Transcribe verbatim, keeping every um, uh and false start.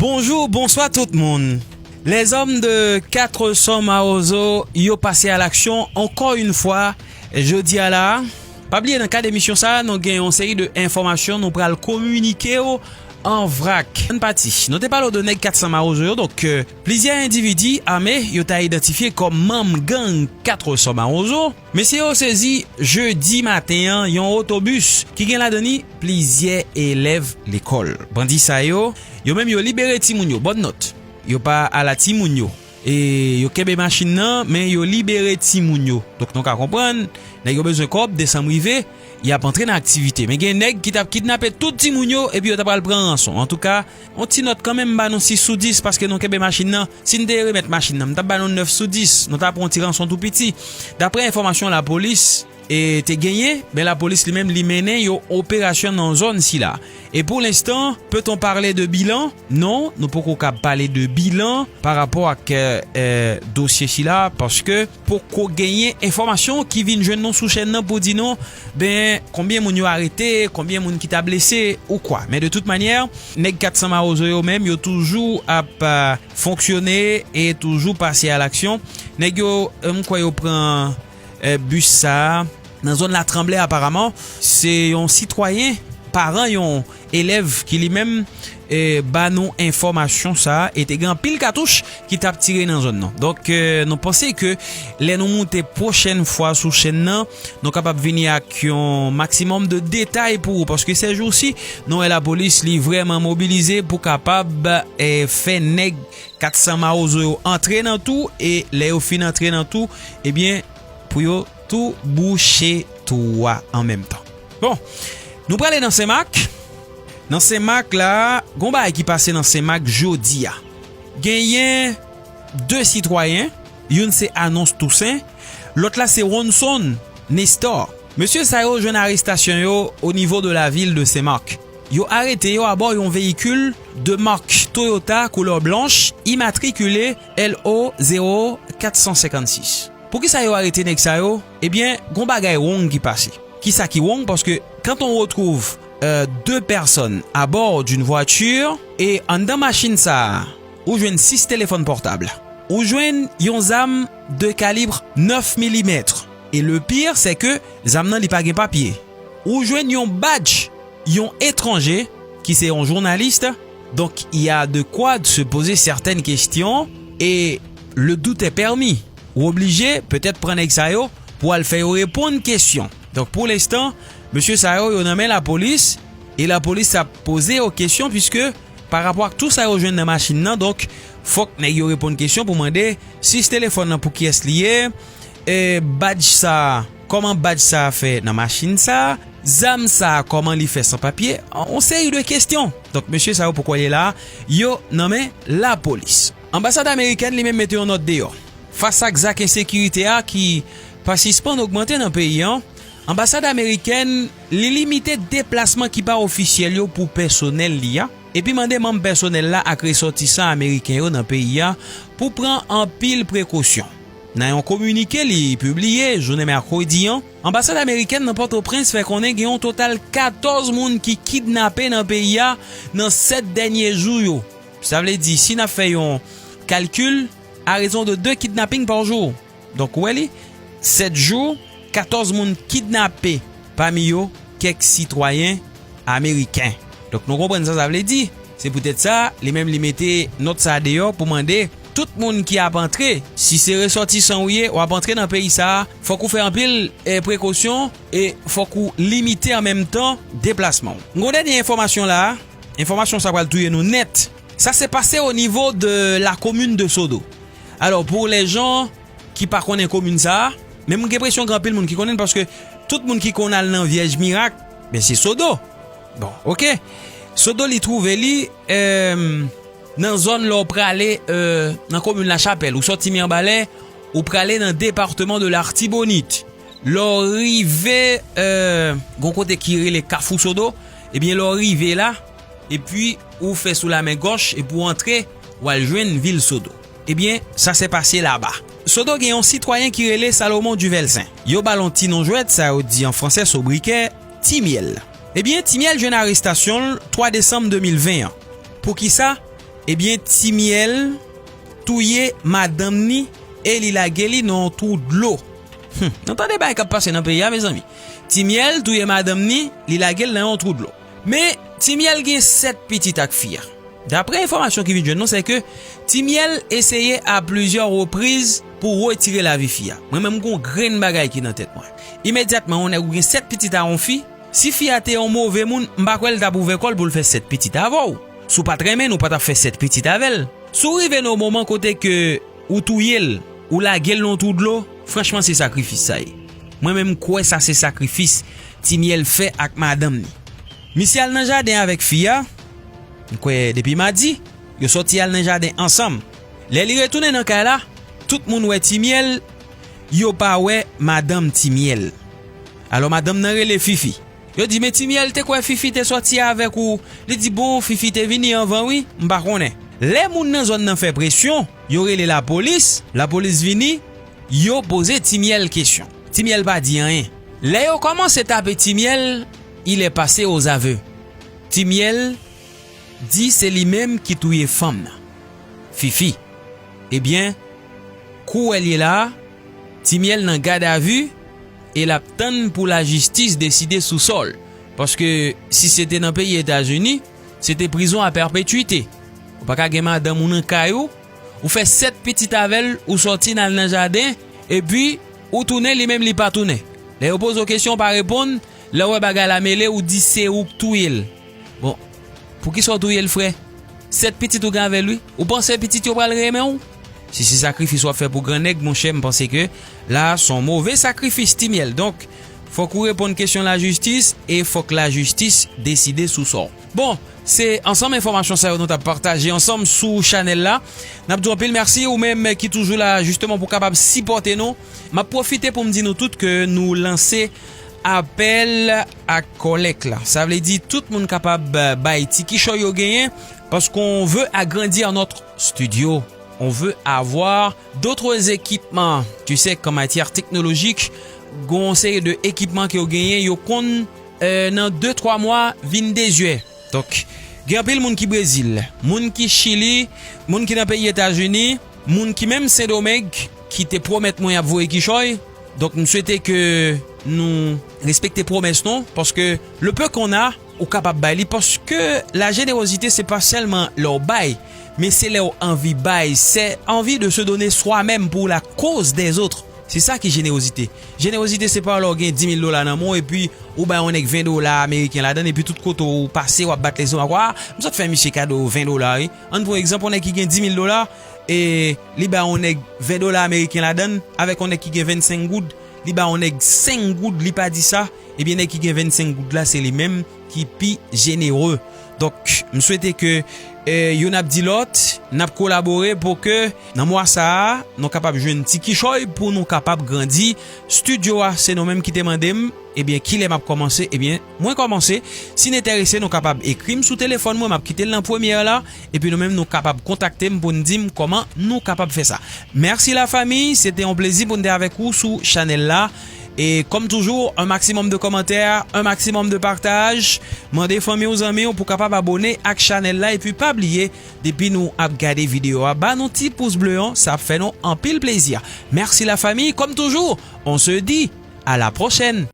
Bonjou, bonswa tout moun. Lèzòm de Quatre Cents Mawozo yo pase a laksyon ankò yon fwa jodi a la. Pa bliye nan kad emisyon sa a, nou gen yon seri de enfòmasyon nou pral kominike w an vrak. Ann pati. Nou te pale w de nèg Quatre Cents Mawozo yo, donk, euh, plizyè endividi ame yo ta idantifye kòm manm gang Quatre Cents Mawozo. Mesye yo sezi jedi maten an yon otobis ki gen ladan li plizyè elèv lekòl. Bandi sa yo, yo menm yo libere timoun yo. Bòn nòt, yo pa ala timoun yo. E yo kenbe machin nan, men yo libere timoun yo. Donk nou ka konprann, nèg yo bezwen kòb, desanm rive, y ap antre nan aktivite. Men gen nèg ki t ap kidnape tout timoun yo, epi yo ta pral pran ranson. Antouka, yon ti nòt kanmenm, m ba nou sis sou dis, paske nou kenbe machin nan. Si n te remèt machin nan, m t ap ba nou nèf sou dis. Nou ta pran yon ti ranson tou piti. Daprè enfòmasyon lapolis, e, te genyen, men lapolis li menm li mennen yon operasyon nan zòn sila. Et pour l'instant, peut-on parler de bilan? Non, nou poko kab pale de bilan pa rapò ak, euh, euh, dosye sila, paske poko genyen enfòmasyon ki vin jwenn nou sou chèn nan pou di nou, ben, konbyen moun yo arete, konbyen moun ki ta blese ou kwa. Men de tout manyè, nèg Quatre Cents Mawozo yo menm, yo toujou ap, euh, fonksyone e toujou pase a laksyon. Nèg yo, euh, m kwè yo pran, euh, bis sa a nan zòn La Tremblay aparaman. Se yon sitwayen, paran yon elèv ki li menm, eh, ba nou enfòmasyon sa a, e te gen anpil katouch ki t ap tire nan zòn nan. Donk, eh, nou panse ke lè nou moute pwochèn fwa sou chèn nan, nou kapab vini ak yon maksimòm de detay pou ou, paske sèjousi, nou wè lapolis li vrèman mobilize pou kapab, eh, fè nèg Quatre Cents Mawozo yo antre nan tou, e lè yo fin antre nan tou, ebyen, pou yo tou bouche tou a an menm tan. Bon, nou prale nan Senmak. Nan Senmak la, gon bagay ki pase nan Senmak jodi a. Genyen de sitwayen, youn se Anons Toussaint, lòt la se Ronson Nestor. Mesye sa yo jwenn arestasyon yo o nivo de la vil de Senmak. Yo arete yo abò yon veyikil de mak Toyota koulè blanch imatrikile L O zéro quatre cent cinquante-six. Poukisa yo arete nèg sa yo? Ebyen, gon bagay wrong ki pase. Kisa ki wrong? Paske quand on retrouve, euh, deux personnes à bord d'une voiture, e anndan machin sa a, ou jwenn sis telefòn pòtab, ou jwenn yon zam de kalib nèf milimèt. E le pire, c'est que zam nan li pa gen papye. Ou jwenn yon badj yon etranje ki se yon jounalis. Donk, il y a de quoi se poser certaines questions et le doute est permis. Ou oblije petèt pran nèg sa yo pou al fè yo reponn kesyon. Donk, pou lenstan, mesye sa yo, yo nan men lapolis, e lapolis ap poze yo kesyon, piske pa rapò ak tou sa yo jwenn nan machin nan, donk, fòk nèg yo reponn kesyon pou mande sis telefòn nan pou kiyès li ye, e badj sa, kòman badj sa fè nan machin sa, zam sa, kòman li fè san papye, yon seri de kesyon. Donk, mesye sa yo poko ale la, yo nan men lapolis. Anbasad amerikèn li menm mete yon nòt deyò. Fas ak zak ensekirite a ki pa sispann ogmante nan peyi an, anbasad amerikèn li limite deplasman ki pa ofisyèl yo pou pèsonèl li a, epi mande manm pèsonèl la ak resòtisan ameriken yo nan peyi a pou pran anpil prekosyon. Nan yon kominike li pibliye jounen mèkredi an, anbasad amerikèn nan Pòtoprens fè konnen gen yon total katòz moun ki kidnape nan peyi a nan sèt dènye jou yo. Sa vle di, si n ap fè yon kalkil, à raison de deux kidnappings par jour. Donk, ou wè li, sèt jou, katòz moun kidnape, pami yo, kèk sitwayen ameriken. Donk, nou konprann sa sa vle di. Se poutèt sa, li menm li mete nòt sa deyò pou mande tout moun ki ap antre, si se resòtisan ou ye, w ap antre nan peyi sa, fòk ou fè anpil, eh, prekosyon e fòk ou limite an menm tan deplasman w. M gon dènye enfòmasyon la, enfòmasyon sa pral touye nou nèt. Sa se pase o nivo de la komin de Sodo. Alò, pou lè jan ki pa konnen komin sa a, men m gen enpresyon gen anpil moun ki konnen l, paske tout moun ki konn al nan Vyèj Mirak, men se Sodo. Bon, oke. Sodo li twouve li, eh, nan zòn lè w prale, eh, nan komin Lachapèl, ou sòti Mibalè, ou prale nan depatman de Latibonit. Lè w rive, eh, gon kote ki rele Kafou Sodo, ebyen lè w rive la, epi ou fè sou lamen gòch, epi w antre, w al jwenn vil Sodo. Ebyen, sa se pase laba. Sodo gen yon sitwayen ki rele Salomon Duvelsen. Yo ba l yon ti non jwèt, sa yo di an fransè sobriquet, Ti Myèl. Ebyen, Ti Myèl jwenn arestasyon l twa desanm de mil ven an. Poukisa? Ebyen, Ti Myèl touye madanm ni e li lage li nan yon twou dlo. Hmm, nou tande bagay k ap pase nan peyi a, mezanmi. Ti Myèl touye madanm ni, li lage l nan yon twou dlo. Men, Ti Myèl gen sèt pitit ak fi a. Daprè enfòmasyon ki vin jwenn nou, se ke Ti Myèl eseye a plizyè repriz pou retire lavi fi a. Mwen menm, gon grenn bagay ki nan tèt mwen. Imedyatman, yon nèg ou gen sèt pitit a yon fi, si fi a te yon move moun, m pa kwè l t ap ouvè kò l pou l fè sèt pitit avè w. Si w pa t renmen l, ou pa t ap fè sèt pitit avè l. Si w rive nan yon moman kote ke ou touye l, ou lage l nan yon twou dlo, franchman, se sakrifis sa ye. Mwen menm, m kwè sa se sakrifis Ti Myèl fè ak madanm ni. Misye al nan jaden avèk fi a, m kwè depi madi, yo sòti al nan jaden ansanm. Lè li retounen nan kay la, tout moun wè Ti Myèl, yo pa wè madanm Ti Myèl. Alò, madanm nan rele Fifi. Yo di, "Men Ti Myèl te kwè Fifi te sòti avèk ou." Li di, "Bon, Fifi te vini anvan, wi, m pa konnen." Lè moun nan zòn nan fè presyon, yo rele lapolis, lapolis vini, yo poze Ti Myèl kesyon. Ti Myèl pa di anyen. Lè yo kòmanse tape Ti Myèl, il est passé aux aveux. Ti Myèl di se li menm ki touye fanm nan, Fifi. Ebyen, kou w wè l ye la a, Ti Myèl nan gadavi e l ap tann pou lajistis deside sou sò l. Paske si se te nan peyi Etazini, se te prizon a pèpetwite. Ou pa ka gen madanm ou nan kay ou, ou fè sèt pitit avè l, ou sòti n al nan jaden, epi ou tounen, li menm li pa tounen. Lè yo poze w kesyon, ou pa reponn, lè w wè bagay la mele, ou di se ou k touye l. Bon, poukisa w touye l, frè? Sèt pitit ou gen avè l, wi. Ou panse pitit yo pral renmen w? Si se sakrifis w ap fè pou gran nèg, monchè, m panse ke la, se yon move sakrifis, Ti Myèl. Donk, fòk ou reponn kesyon lajistis e fòk lajistis deside sou sa w. Bon, se ansanm enfòmasyon sa yo nou t ap pataje ansanm sou chanèl la. N ap di w anpil mèsi, ou menm ki toujou la, jisteman, pou kapab sipòte nou. M ap pwofite pou m di nou tout ke nou lanse apèl ak kòlèk la. Sa vle di tout moun kapab, euh, bay ti kichòy yo genyen, parce qu'on veut agrandir notre studio. On veut avoir d'autres équipements. Tu sais, en matière technologique, gon seri de ekipman ke yo genyen, yo konn, euh, nan de twa mwa, vin dezyè. Donk, gen anpil moun ki Brezil, moun ki Chili, moun ki nan peyi Etazini, moun ki menm Sendomeng, ki te pwomèt mwen y ap voye kichòy. Donk, m swete ke nou respekte pwomès nou, paske le peu qu'on a, ou kapab bay li, paske la générosité, se pa sèlman lè w bay, men se lè w anvi bay, c'est envie de se donner soi-même pour la cause des autres. Se sa ki jenerozite. Jenerozite se pa lè w gen dis mil dola nan men w epi ou bay yon nèg ven dola ameriken ladan l epi tout kote w pase w ap bat lestomak w, "A, m sot fè misye kado ven dola wi." Ann pran egzanp, yon nèg ki gen dis mil dola, e li bay yon nèg ven dola ameriken ladan l, avèk yon nèg ki gen vennsenk goud, li bay yon nèg senk goud, li pa di sa, ebyen nèg ki gen vennsenk goud la se li menm ki pi jenere. Donk, m swete ke, eh, youn ap di lòt, n ap kolabore pou ke nan mwa sa a, nou kapab jwenn ti kichòy pou nou kapab grandi. Estidyo a, se nou menm ki te mande m, ebyen, kilè m ap kòmanse? Ebyen, mwen kòmanse. Si n enterese, nou kapab ekri m sou telefòn mwen, m ap kite l nan premyè la, epi nou menm, nou kapab kontakte m pou n di m kòman nou kapab fè sa. Mèsi lafanmi, se te yon plezi pou n te avèk ou sou chanèl la. E kòm toujou, un maximum de commentaires, un maximum de partage. Mande fanmi w, zanmi w pou kapab abòne ak chanèl la. Epi pa bliye, depi nou ap gade videyo a, ba nou ti pous ble an, sa ap fè nou anpil plezi. Mèsi lafanmi, kòm toujou, on se dit à la prochaine.